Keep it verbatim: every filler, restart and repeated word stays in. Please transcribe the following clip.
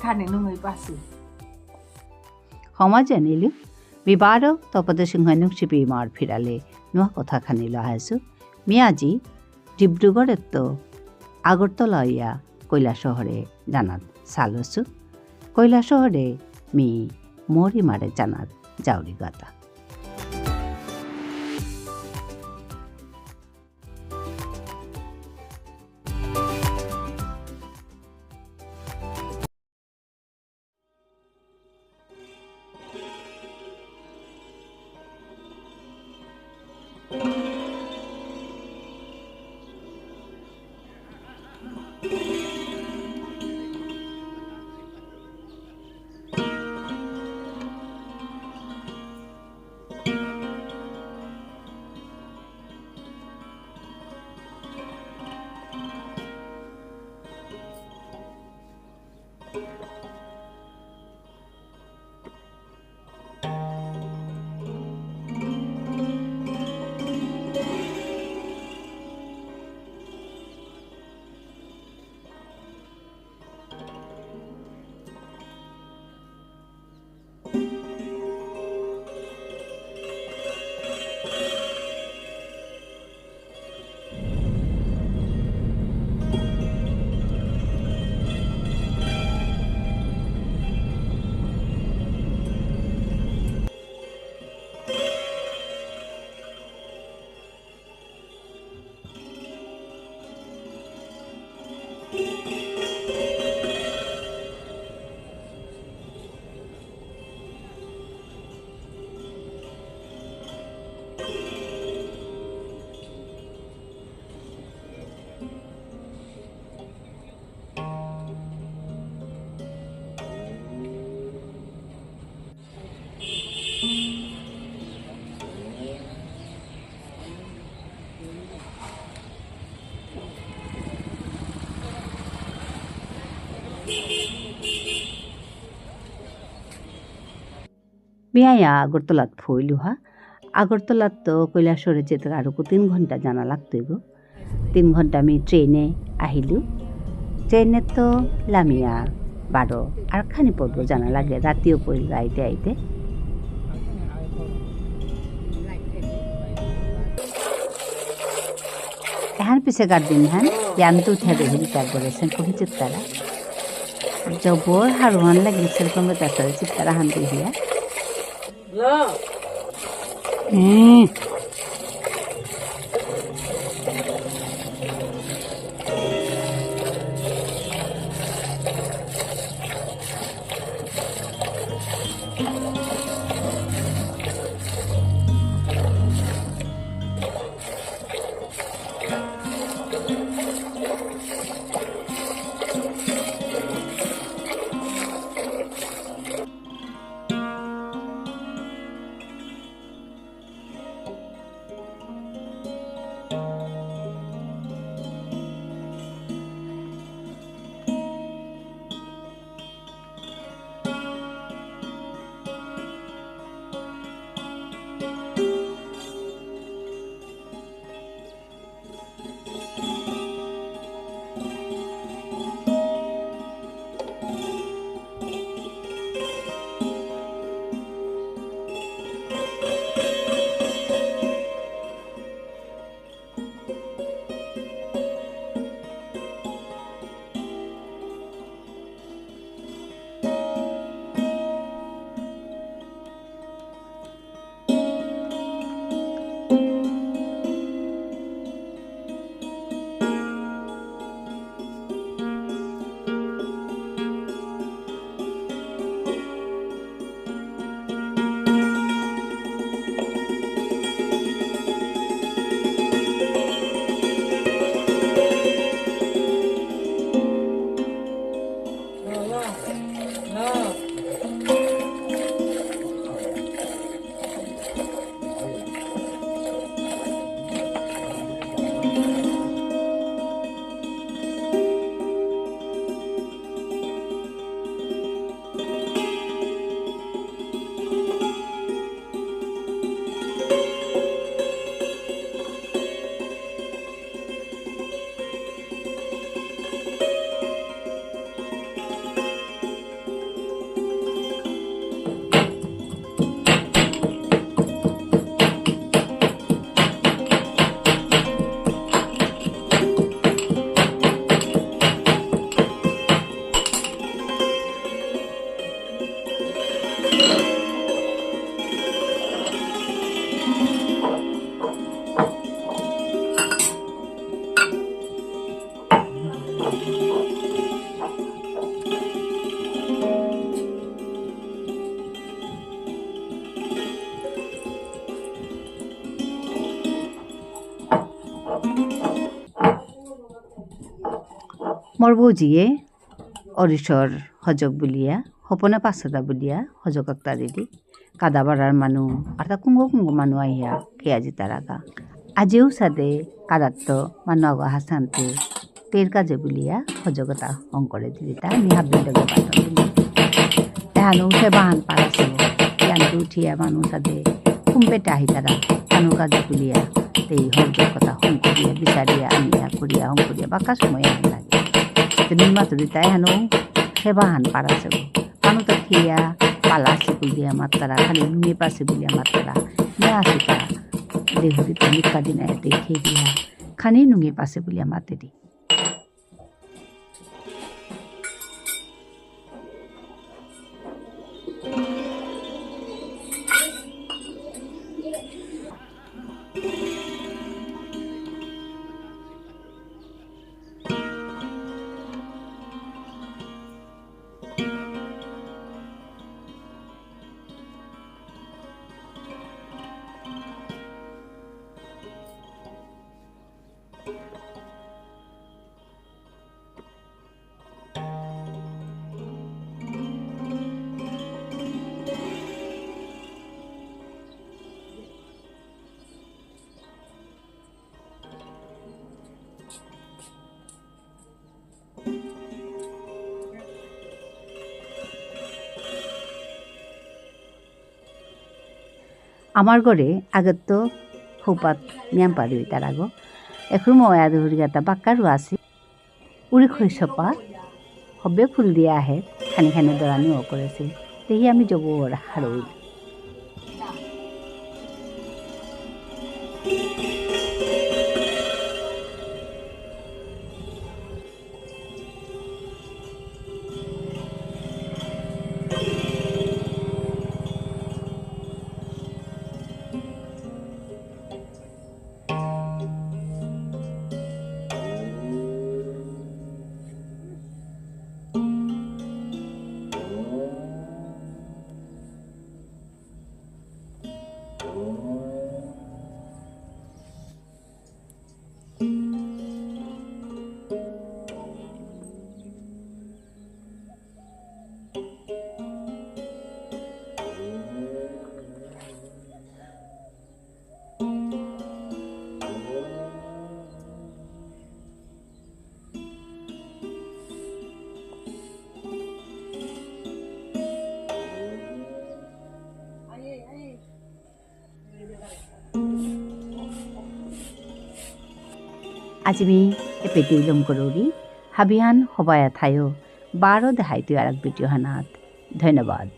খানি নুঙই পাসু। ক্ষমা জানিলু, মি বারো তপত সিংহ নুংশিপি ইমার ফিরালে নুয়া কথা খানি লো আহেসু। মি আজি ডিব্রুগড়েত্ত আগরতলা ইয়া কৈলাসহরে যানাত সালসু। কৈলাসহরে মি মোর ইমারে যানাত যাউরি গাতা। মি আয়া আগরতলাত ফইলুহা। আগরতলাত্ত কৈলাসহরে যেতে আরো তিন ঘন্টা যানা লাগতই গো। তিন ঘন্টা মি ট্রেনে আহিলু। ট্রেনেত্ত লামিয়া বারো। আর খানি পথ গো যানা লাগে, রাতিও পইল আইতে আইতে। এহান পিছেকার দিন হান, ইয়ান তো উঠে দেখিল তারপরে সেরকম চিত্তারা। জবর হারুয়ান লাগিল সেরকম তারপরে চিত্তারা হান দেখিয়া। হুম। অর বৌজিয়ে অরিসর হজক বুলিয়া, হপনে পাঁচশোটা বুলিয়া, হজক একটা দিদি। কাদা বাড়ার মানু, আর তা কুঙ্গ কুঙ্গ মানু আইয়া খেয়া জিতারাগা। আজিও সাদে কাদাত্ত মানু আগো হাসান্তে, তের কাজে বুলিয়া, হজকতা হং করে দিদিতা, নিহাবিন ডগে বাটন দিলি। এহানো সে বাহান পারাসে, ইয়ান উঠিয়া মানু সাদে, কুম্পেটা হিতারা, মানু কাজে বুলিয়া, তেই হজকতা হং করিয়া, বিচারিয়া, আনিয়া, করিয়া, হং করিয়া, বাক্কা সময় আন লাগে। তে নিমা তুলিতা এহানো, সে বাহান পারাসে। মানু তো খেয়া, পালা সিকুল দিয়া মাত্তারা, খালি নুঙে পাসে বুলিয়া মাত্তারা। না আসিতা, দেহুরি তো নিকা দিনা এতে খেয়ে দিয়া। খানি নুঙে পাসে বুলিয়া মাতেরি। আমার ঘরে আগের তো খৌপাত নিয়াম পারি তার আগো। এখন ময়া দুহুরি গাতা বাক্কারু আছে। উড়ি খৈসপা হব্বে ফুল দিয়া আহে, খানি খানি দরানি ও করেছে। তেহি আমি জবর হারৌল। আজি মি এপেইতে লম করুরি, হাবিহান হবায়া থায়ো, বারো দেহাইতু আরাক ভিডিও হানাত। ধন্যবাদ।